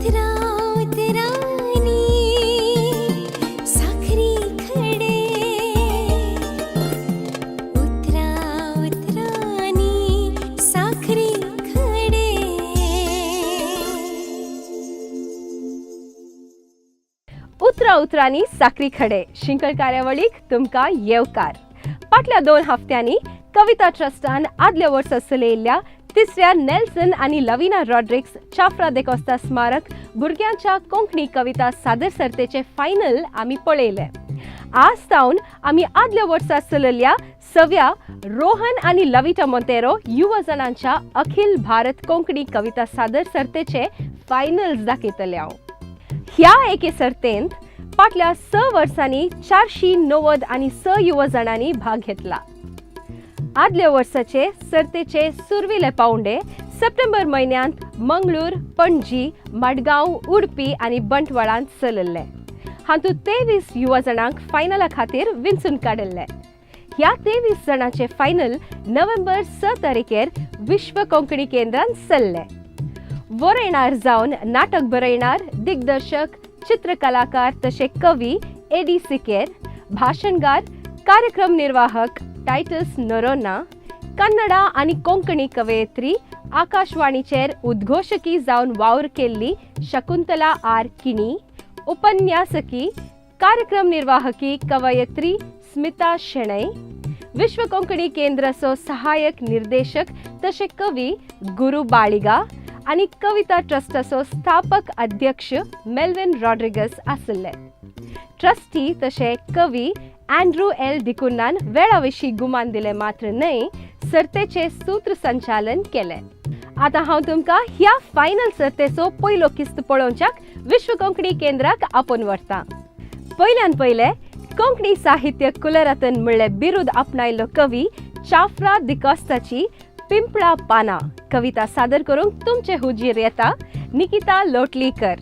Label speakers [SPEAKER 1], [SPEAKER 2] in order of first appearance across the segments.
[SPEAKER 1] उतरा उतरांनी साखरी खडे, उतरा उतरांनी साखरी खडे.
[SPEAKER 2] उतरा उतरांनी साकरी खडे शिंकळ कार्यावळीक तुमकां येवकार. फाटल्या 2 हफ्त्यांनी कविता ट्रस्टान आदल्या वर्सा चलयल्ल्या तिसऱ्या नेल्सन आनी लविना रॉड्रिक्स चाफ्रा देकोस्ता स्मारक भुरग्यांच्या कोंकणी कविता सादर सर्तेचे फायनल आमी पळयले. आज सावन आमी आदल्या वर्सा चलयल्ल्या सव्या रोहन आनी लविटा मोंतेरो युवा जणांच्या अखिल भारत कोंकणी कविता सादर सर्तेचे फायनल्स दाखयतले हांव. ह्या एके सर्तेंत फाटल्या 6 वर्सांनी 490 आनी 6 युवा जाणांनी भाग घेतला. आदल्या वर्साचे सर्तेचे सुरविले पावंडे सप्टेंबर म्हयन्यांत मंगळूर, पणजी, मडगांव, उडपी आनी बंटवाळांत चलयल्ले. हातूंत 23 युवा जाणांक फायनला खातीर विंचून काडिल्ले. ह्या 23 जाणांचे फायनल नोव्हेंबर 6 तारखेर विश्व कोंकणी केंद्रान चल्ले. बरयणार जावन नाटक बरयणार, दिग्दर्शक, चित्रकलाकार तशें कवी एडी सिकेर, भाशणगार, कार्यक्रम निर्वाहक टायटस नोरोना, कन्नडा आनी कोंकणी कवयित्री, आकाशवाणीचेर उद्घोशकी जावन वावर केल्ली शकुंतला आर किणी, उपन्यासकी, कार्यक्रम निर्वाहकी कवयित्री स्मिता शेणै, विश्व कोंकणी केंद्राचो सहायक निर्देशक तशें कवी गुरू बाळिगा आनी कविता ट्रस्टाचो स्थापक अध्यक्ष मेल्विन रॉड्रिगस आशिल्ले. ट्रस्टी तशें कवी अँड्रू एल डिकुन्नान वेळा विशीं गुमान दिलें मात्र न्हय, सर्तेचें सूत्रसंचालन केलें. आतां हांव तुमकां ह्या फायनल सर्तेचो पयलो किस्त पळोवच्याक विश्व कोंकणी केंद्राक आपोवन व्हरता. पयल्यान पयले कोंकणी साहित्य कुलरतन म्हणलें बिरूद आपणायल्लो कवी चाफ्रा दिकोस्ताची पिंपळा पाना कविता सादर करूंक तुमचे हुजीर येता निकिता लोटलीकर.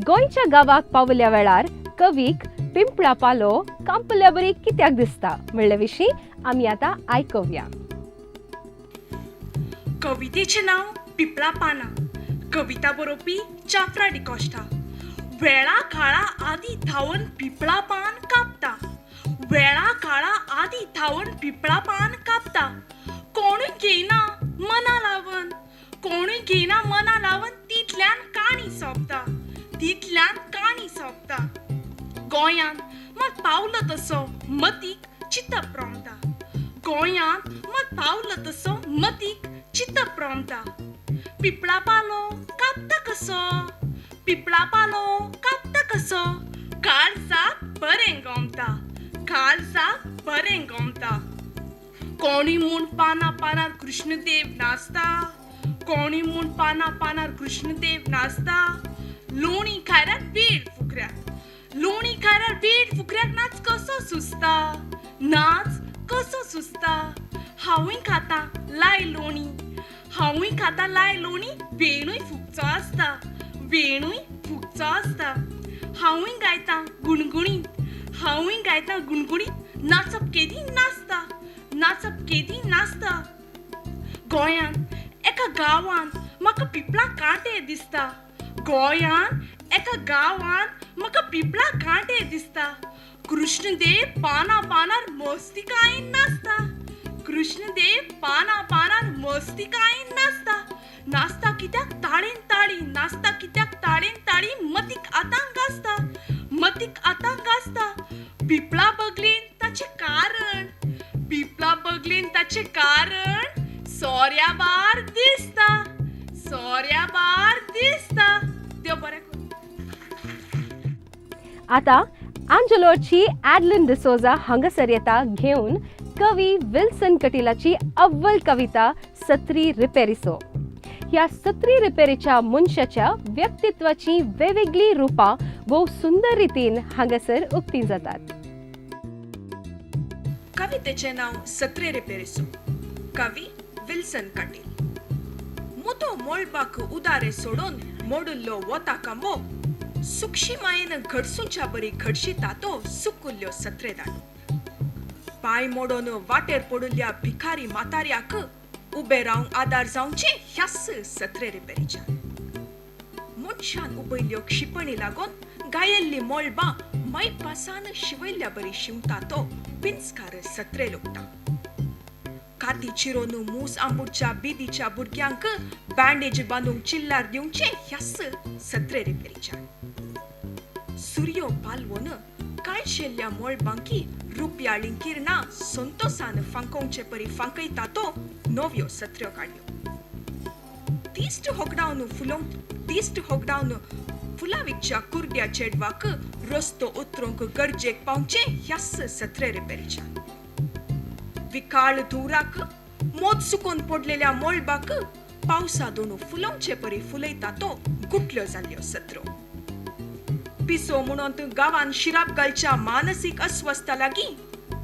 [SPEAKER 2] गोंयच्या गांवाक पावल्या वेळार कवीक पिंपळा पालो कांपल्या बरी कित्याक दिसता म्हणले विशीं आमी आतां आयकुया.
[SPEAKER 3] कवितेचें नांव पिंपळा पानां. कविता बरोवपी चाफ्रा डिकॉस्टा. वेळा काळा आदी धांवन पिंपळा पान कापता, वेळा काळा आदी धांवन पिंपळा पान कापता. कोणूय घेयना मना लावन, कोणूय घेयना मना लावन, तितल्यान काणी सोंपता, तितल्यान काणी सोंपता. गोंयांत मात पावलो तसो मतीक चिंतप रोमता, गोंयांत मात पावलो तसो मतीक चिंतप रोमता. पिंपळा पालो कापता कसो, पिंपळा पालो कापता कसो, काळजाक बरें गोमता, काळजाक बरें गोमता. कोणी म्हूण पाना पानार कृष्णदेव नाचता, कोणी म्हूण पाना पानार कृष्णदेव नाचता. लोणी खायल्यार वेळ फुकऱ्याक, लोणी खायल्यार वेळ फुकऱ्याक नाच कसो सुचता, नाच कसो सुचता. हांवूय खाता लाय लोणी, हांवूय खाता लाय लोणी, वेणूय फुगचो आसता, वेणूय फुगचो आसता. हांवूय गायता गुणगुणीत, हांवूय गायता गुणगुणीत, नाचप केदी नाचता, नाचप केदी नाचता. गोंयांत एका गांवांत म्हाका पिंपळा कांटे दिसता, गोंयांत एका गांवांत म्हाका पिंपळा कांटे दिसता. कृष्णदेव पाना पानार मस्तिकायेन नाचता, कृष्णदेव पाना पानार मस्तिकायेन नाचता. नाचता कित्याक ताळेन ताळी, नाचता कित्याक ताळेन ताळी, मतीक आतां गाजता, मतीक आतां गाजता. पिंपळा बगलेन ताचें कारण, पिंपळा बगलेन ताचें कारण, सोऱ्या बार दिसता, सोऱ्या बार दिसता. देव बरें करूं.
[SPEAKER 2] आतां आंजलोची ॲडलिन डिसोजा हांगासर येता घेवन कवी विल्सन कटिलाची अव्वल कविता सत्री रिपेरिसो. ह्या सत्री रिपेरीच्या मनशाच्या व्यक्तित्वाची वेगवेगळी रुपां भोव सुंदर रितीन हांगासर उक्ती जातात.
[SPEAKER 4] कवितेचें नांव सत्रे रिपेरिसो. कवी विल्सन कटील. मुतो मोळबाक उदारे सोडून मोडुल्लो वता कांबो, सुक्षीमायेन घडसूंच्या बरी घडशिता तो सुकुल्ल्यो सत्रे दाडो. पांय मोडून वाटेर पडुल्ल्या भिखारी म्हाताऱ्याक उबे रावंक आदार जावचे ह्याच सत्रे रिपेरीच्या. मनशान उबयल्ल्यो क्षिपणी लागून गायल्ली मळबां मायपासान शिवयल्ल्या बरी शिंवता तो पिंजकार सत्रे लोकता. काती चिरोन मूस आंबुडच्या बिदीच्या भुरग्यांक बँडेज बांदूंक चिल्लार दिवचें ह्याच सत्रे रिपेरीच्यान. सुर्यो पालवोन काळशेल्ल्या मळबांकी रुपयाळीं किरणां संतोसान फांकोवचे परी फांकयता तो नव्यो सत्र्यो काडल्यो. दिश्ट होगडावन फुलोवंक दिश्ट होगडावन फुलां विकच्या कुर्ड्या चेडवाक रस्तो उतरूंक गरजेक पावचें ह्याच सत्रे रिपेरीच्यान. विकाळ धुवराक मोत सुकून पडलेल्या मळबाक पावसा दोनू फुलोवचे परी फुलयता तो गुटल्यो जाल्ल्यो सत्रो. पिसो म्हणून गांवान शिराप घालच्या मानसीक अस्वस्था लागीं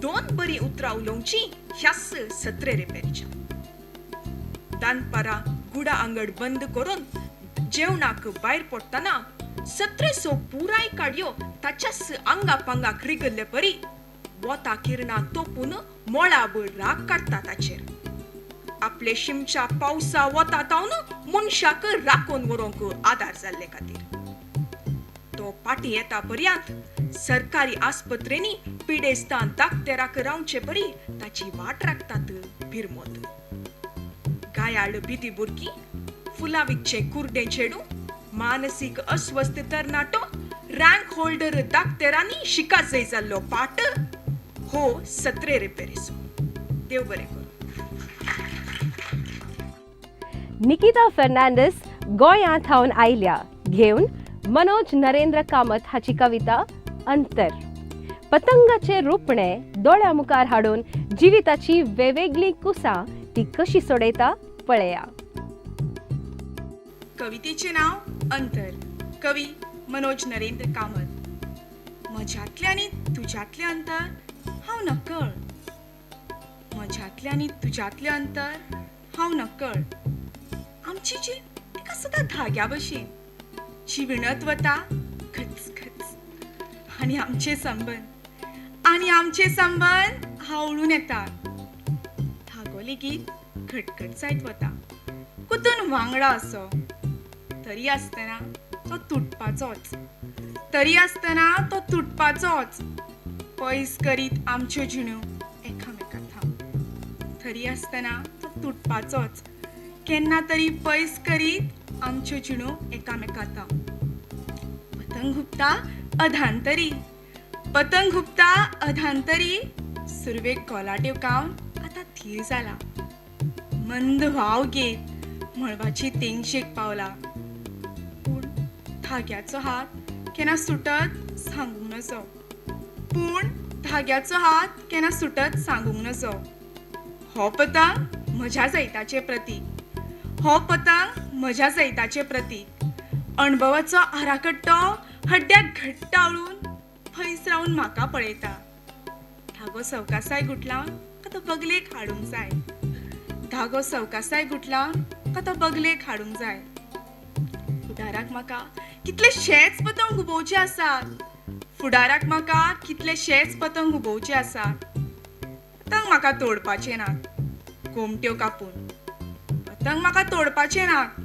[SPEAKER 4] दोन बरीं उतरां उलोवचीं ह्याच सत्रे रिपेरीच्या. दानपारां गुडा आंगड बंद करून जेवणाक भायर पडटना सत्रेसो पुराय काडयो ताच्याच आंगा पांगाक रिगल्ले परी वता किरणां तोपून मळाब राग काडटा ताचेर. आपले शिमच्या पावसा वता तावन मनशाक राखून व्हरूंक आदार जाल्ले खातीर. तो पाटी येता पर्यांत सरकारी आस्पत्रेंनी पिडेस्तां दाक्तेराक रावचे परी ताची वाट राखतात भिरमोत. गायाळ बिदी भुरगीं, फुलां विकचें कुर्डें चेडूं, मानसीक अस्वस्थ तरणाटो, रँक होल्डर दाक्तेरांनी शिकाजय जाल्लो पाट हो सत्रे रिपेरीचो. देव बरें करूं.
[SPEAKER 2] निकिता फर्नांडीस गोंयांत थावन आयल्या घेवन मनोज नरेंद्र कामत हाची कविता अंतर. पतंगाचे रुपणे दोळ्या मुखार हाडून जिविताची वेगवेगळीं कुसां ती कशी सोडयता पळया.
[SPEAKER 5] कवितेचें नांव अंतर. कवी मनोज नरेंद्र कामत. म्हज्यांतलें आनी तुज्यांतलें अंतर हांव नकळ. म्हज्यांतलें आनी तुज्यांतलें अंतर हांव नकळ. आमची जीण एका सदां धाग्या भशेन जी विणत वता खच खच. आनी आमचे संबंद आनी आमचे संबंद हावळून येतात. धागो लेगीत घटघट जायत वता कुतून वांगडा असो. तरी आसतना तो तुटपाचोच, तरी आसतना तो तुटपाचोच. पयस करीत आमच्यो जिण्यो एकामेका थावन. तरी आसतना तो तुटपाचोच, केन्ना तरी पयस करीत आमच्यो जिण्यो एकामेका थावन. पतंग हुपता अधांतरी, पतंग हुपता अधांतरी. सुरवेक कोलाट्यो कावन आतां थीर जाला. मंद व्हांव घेत मळबाची तेंगशेक पावला. पूण धाग्याचो हात केन्ना सुटत सांगूंक नजो. पूण धाग्याचो हात केन्ना सुटत सांगूंक नजो. हो पतंग म्हज्या जैताचें प्रतीक, हो पतंग म्हज्या जैताचें प्रतीक. अणभवाचो आराखड्डो हड्ड्याक घट्ट आवळून पयस रावन म्हाका पळयता. धागो सवकासाय गुटलावन का तो बगलेक हाडूंक जाय. धागो सवकासाय गुटलावन का तो बगलेक हाडूंक जाय. फुडाराक म्हाका कितलेशेच पतंग उबोवचे आसात. फुडाराक म्हाका कितलेशेच पतंग उबोवचे आसात. पतंग म्हाका तोडपाचे नात गोमट्यो कापून. पतंग म्हाका तोडपाचे नात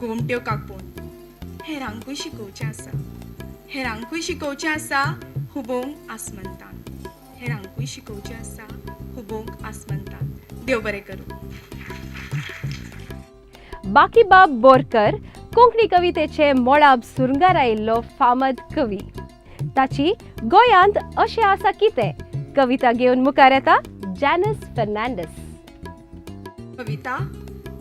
[SPEAKER 5] गोमट्यो कापून. हेरांकूय शिकोवचें आसा, हेरांकूय शिकोवचें आसा हुबोवंक आसमंतान. हेरांकूय शिकोवचें आसा हुबोवंक आसमंतान. देव बरें करूं.
[SPEAKER 2] बाकीबाब बोरकर कोंकणी कवितेचे मोळाब सुरंगार आयिल्लो फामाद कवी. ताची गोंयांत अशें आसा कितें कविता घेवन मुखार येता जॅनिस फर्नांडीस.
[SPEAKER 6] कविता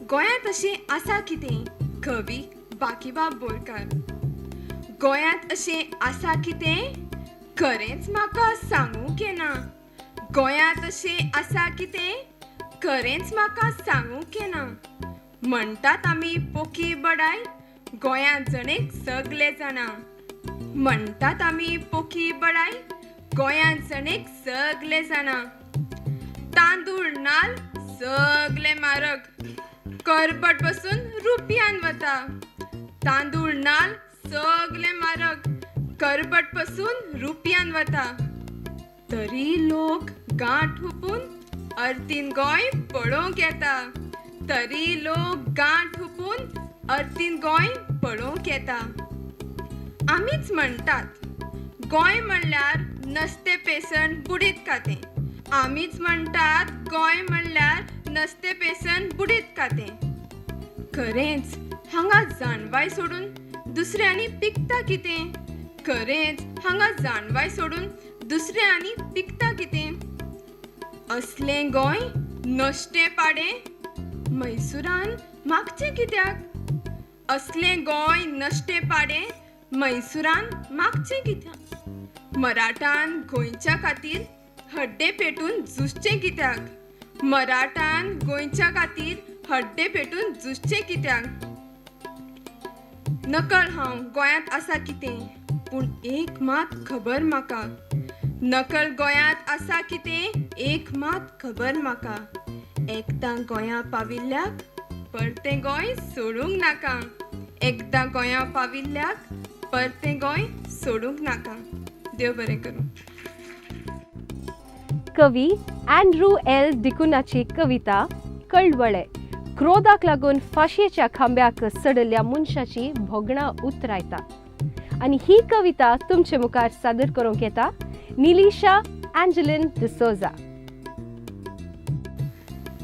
[SPEAKER 6] गोंयांत अशें आसा कितें, कवी बाकीबाब बोरकर. गोंयांत अशें आसा कितें खरेंच म्हाका सांगूंक येना. गोंयांत अशें आसा कितें खरेंच म्हाका सांगूंक येना. म्हणटात आमी पोकी बडाय गोंयांत जणेक सगले जाणा. म्हणटात आमी पोकी बडाय गोंयांत जणेक सगले जाणा. तांदूळ नाल सगले म्हारग, करबट बसून रुपयान वता. तांदूळ नाल सगले म्हारग, करबट पसून रुपयान वता. तरी लोक गांठ हुपून अर्तीन गोंय पळोवंक येता. तरी लोक गांठ हुपून अर्तीन गोंय पळोवंक येता. आमीच म्हणटात गोंय म्हणल्यार नस्ते पेसन बुडीत खातें. आमीच म्हणटात गोंय म्हणल्यार नस्ते पेसन बुडीत खातें. खरेंच हांगा जाणवाय सोडून दुसऱ्यांनी पिकता कितें? खरेंच हांगा जाणवाय सोडून दुसऱ्यांनी पिकता कितें? असलें गोंय नश्टें पाडें म्हैसुरान मागचें कित्याक? असलें गोंय नश्टें पाडें म्हैसुरान मागचें कित्याक? मराठान गोंयच्या खातीर हड्डें पेटून झुजचें कित्याक? मराठान गोंयच्या खातीर हड्डें पेटून झुजचें कित्याक? नकळ हांव गोंयांत आसा कितें, पूण एक मात खबर म्हाका. नकळ गोंयांत आसा कितें, एक मात खबर म्हाका. एकदां गोंया पाविल्ल्याक परतें गोंय सोडूंक नाका. एकदां गोंया पाविल्ल्याक परतें गोंय सोडूंक नाका. देव बरें करूं.
[SPEAKER 2] कवी अँड्रू एल डिकुनाची कविता कळवळे क्रोधाक लागून फांशयेच्या खांब्याक चडिल्ल्या मनशाची भोगणां उतरायता आनी ही कविता तुमचे मुखार सादर करूंक येता निलिशा अँजेलिन डिसोजा.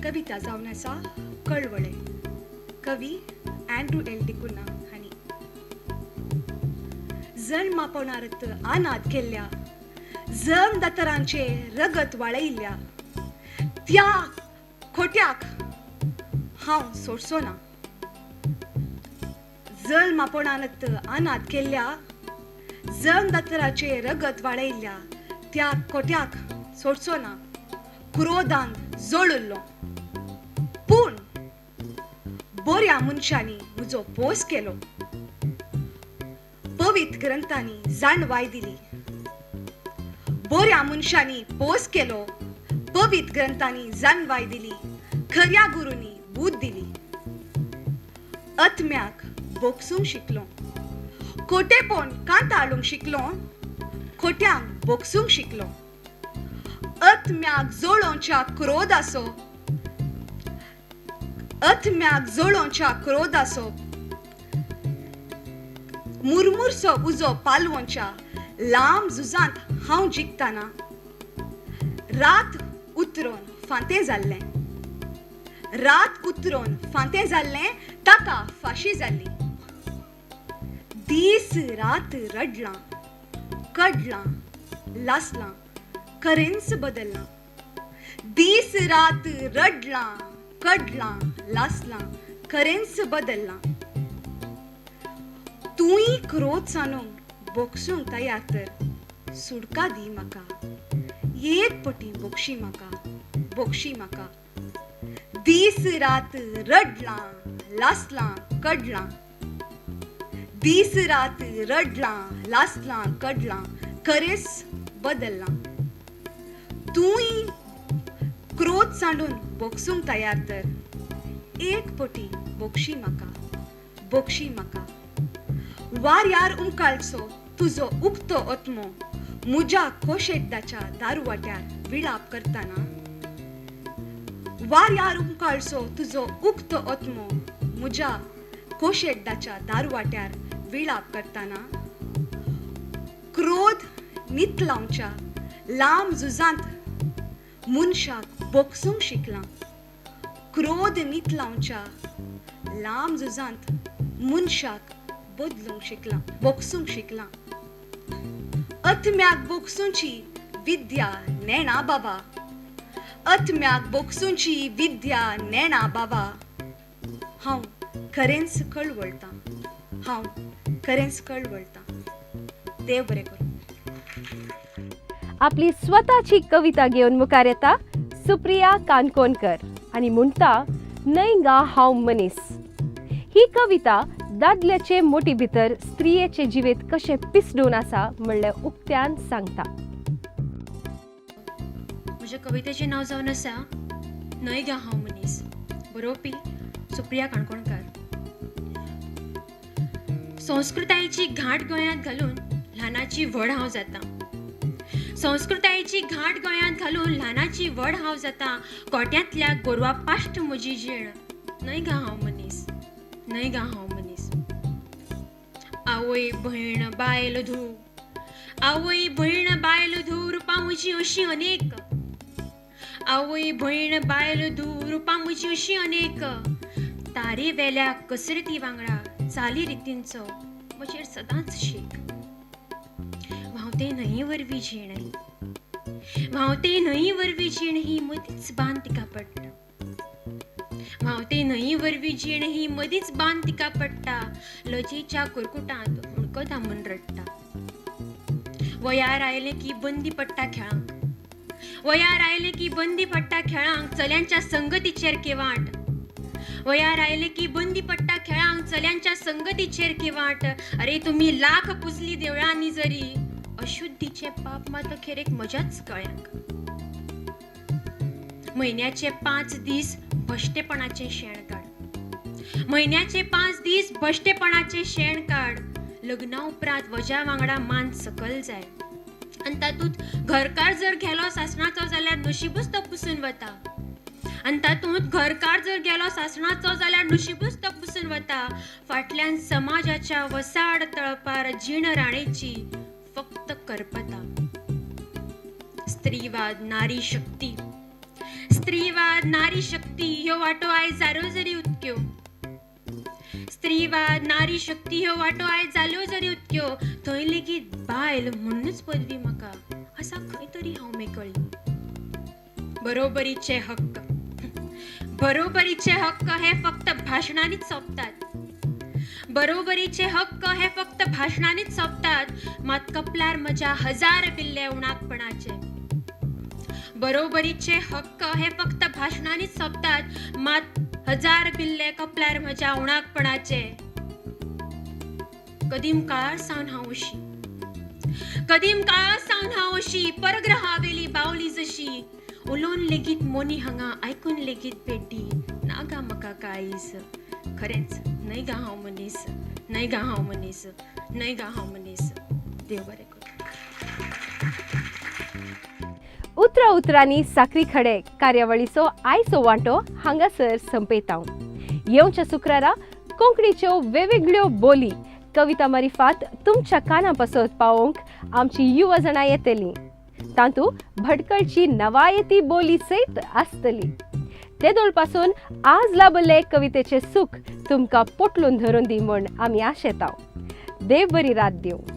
[SPEAKER 7] कविता जावन आसा कळवळे, कवी अँड्रू एल डिकुना हांणी. जल्मापणारत अनाथ केल्ल्या, जम दतरांचे रगत वाळयिल्ल्या त्या खोट्याक हांव सोडचो ना. जल्मापणानत अनाथ केल्ल्या, जम दतराचे रगत वाळयिल्ल्या त्या खोट्याक सोडचो ना. क्रोधान जळुल्लो, पूण बऱ्या मनशांनी म्हजो पोस केलो. पवित्र ग्रंथांनी जाणवाय दिली. बऱ्या मनशांनी पोस केलो, पवित्र ग्रंथांनी जाणवाय दिली, खऱ्या गुरूंनी बूद दिली. आत्म्याक बोगसूंक शिकलो, खोटेपण कांताळूंक शिकलो, खोट्यांक बोगसूंक शिकलो. आत्म्याक जळोवच्या क्रोधाचो, आत्म्याक जळोवच्या क्रोधाचो मुरमुरसो उजो पालवोंच्या लांब झुजांत हांव जिखतना रात उतरून फांतें जाल्लें. रात उतरून फांतें जाल्लें, ताका फांशी जाल्ली. दीस रात रडलां, कडलां, लासलां, खरेंच बदल्लां. दीस रात रडलां, कडलां, लासलां, खरेंच बदल्लां. तूंय क्रोध सांडूंक बोगसूंक तयार तर सुडका दी म्हाका. एक पटी बोगशी म्हाका, बोगशी म्हाका. दीस रात रडलां, लासलां, कडलां. दीस रात रडलां, लासलां, कडलां, खरेंच बदल्लां. तूंय क्रोध सांडून बोगसूंक तयार तर एक पटी बोगशी म्हाका, बोगशी म्हाका. वाऱ्यार उमकाळचो तुजो उक्तो आत्मो म्हज्या खोशेदाच्या दारवाट्यार विळाप करतना. वाऱ्यार उमकाळचो तुजो उक्तो आत्मो म्हज्या खोशेदाच्या दारवाट्यार विळाप करतना. क्रोध नितलावच्या लांब झुजांत मनशाक बोगसूंक शिकलां. क्रोध नितलावच्या लांब झुजांत मनशाक बदलूंक शिकलां, बोगसूंक शिकलां. आत्म्याक बोगसूंची विद्या नेणा बाबा, आत्म्याक बोगसूंची विद्या नेणा बाबा. हांव खरेंच कळवळटां, हांव खरेंच कळवळटां. देव बरें करूं.
[SPEAKER 2] आपली स्वताची कविता घेवन मुखार येता सुप्रिया काणकोणकर आनी म्हणटा न्हय गा हांव मनीस. ही कविता दादल्याचे मोटी भितर स्त्रियेचे जिवीत कशें पिसडून आसा म्हणलें उक्त्यान सांगता.
[SPEAKER 8] म्हज्या कवितेचें नांव जावन आसा न्हय गा हांव मनीस. बरोवपी सुप्रिया काणकोणकर. संस्कृतायेची घांट गोंयांत घालून ल्हानाची व्हड हांव जाता. संस्कृतायेची घांट गोंयांत घालून ल्हानाची व्हड हांव जाता. कोट्यांतल्या गोरवा पाश्ट म्हजी जीण. न्हय गा हांव मनीस, न्हय गा हांव मनीस. आवय भयण बायल धूव, आवय भयण बायल धूव रुपां म्हजी अशीं अनेक, आवय भयण बायल धूव रुपां म्हजी अशीं अनेक. तारे वेल्या कसरती वांगडा चाली रितींचो म्हजेर सदांच शेक. व्हांवते न्हंये वरवीं जीण ही, व्हांवते न्हंये वरवीं जीण ही मदींच बांद तिका पडटा, व्हांवते न्हंये वरवीं जीण ही मदींच बांद तिका पडटा. लजेच्या कुरकुटांत हुंडको दामून रडटा. वयार आयलें की बंदी पडटा खेळांक, वयार आयलें की बंदी पडटा खेळांक चल्यांच्या संगतीचेर किवाट. वयार आयलें की बंदी पडटा खेळांक चल्यांच्या संगतीचेर किवाट. अरे तुमी लाख पुजली देवळांनी जरी, अशुद्धीचें पाप मात अखेरेक म्हज्याच गळ्यांक. म्हयन्याचे 5 दीस भश्टेपणाचें शेण काड, म्हयन्याचे 5 दीस भश्टेपणाचें शेण काड. लग्ना उपरांत वज्या वांगडा मान सकल जाय, आनी तातूंत घरकार जर गेलो सासणाचो जाल्यार नशिबूच तो पुसून वता, आनी तातूंत घरकार जर गेलो सासणाचो जाल्यार नशिबूच तो पुसून वता. फाटल्यान समाजाच्या वसाड तळपार जीण राणेची फक्त करपता. स्त्रीवाद नारी शक्ती, स्त्रीवाद नारी शक्ती ह्यो वाटो आयज जाल्यो जरी उत्क्यो, स्त्रीवाद नारी शक्ती ह्यो वाटो आयज जाल्यो जरी उत्क्यो, थंय लेगीत बायल म्हणूनच पदवी म्हाका आसा खंय तरी हांव मेकळी. बरोबरीचे हक्क, बरोबरीचे हक्क हे फक्त भाशणांनीच सोंपतात, बरोबरीचे हक्क हे फक्त भाशणांनीच सोंपतात. मात कपलार म्हज्या 1000 बिल्ले उणाकपणाचे. बरोबरीचे हक्क हे फक्त भाशणांनीच सोंपतात, मात 1000 बिल्ले कपलार म्हज्या उणाकपणाचे. कदीम काळार सावन हांव अशी, कदीम काळार सावन हांव अशी, परग्रहावेली बावली जशी. उलोवन लेगीत मोनी हांगा, आयकून लेगीत पेड्डी ना गा म्हाका काळीज. खरेंच न्हय गा हांव मनीस, न्हय गा हांव मनीस, न्हय गा हांव मनीस. देव बरें करूं.
[SPEAKER 2] उतरा उतरांनी साकरी खडे कार्यावळीचो आयचो वांटो हांगासर संपयता. येवच्या शुक्रारा कोंकणीच्यो वेगवेगळ्यो बोली कविता मारिफात तुमच्या काना पासत पावोवंक आमची युवा जाणां येतली. तातूंत भटकळची नवायती बोली सयत आसतली. तेदोळ पासून आज लाभले कवितेचे सुख तुमकां पोटलून धरून दी म्हूण आमी आशेता. देव बरी रात दिवं.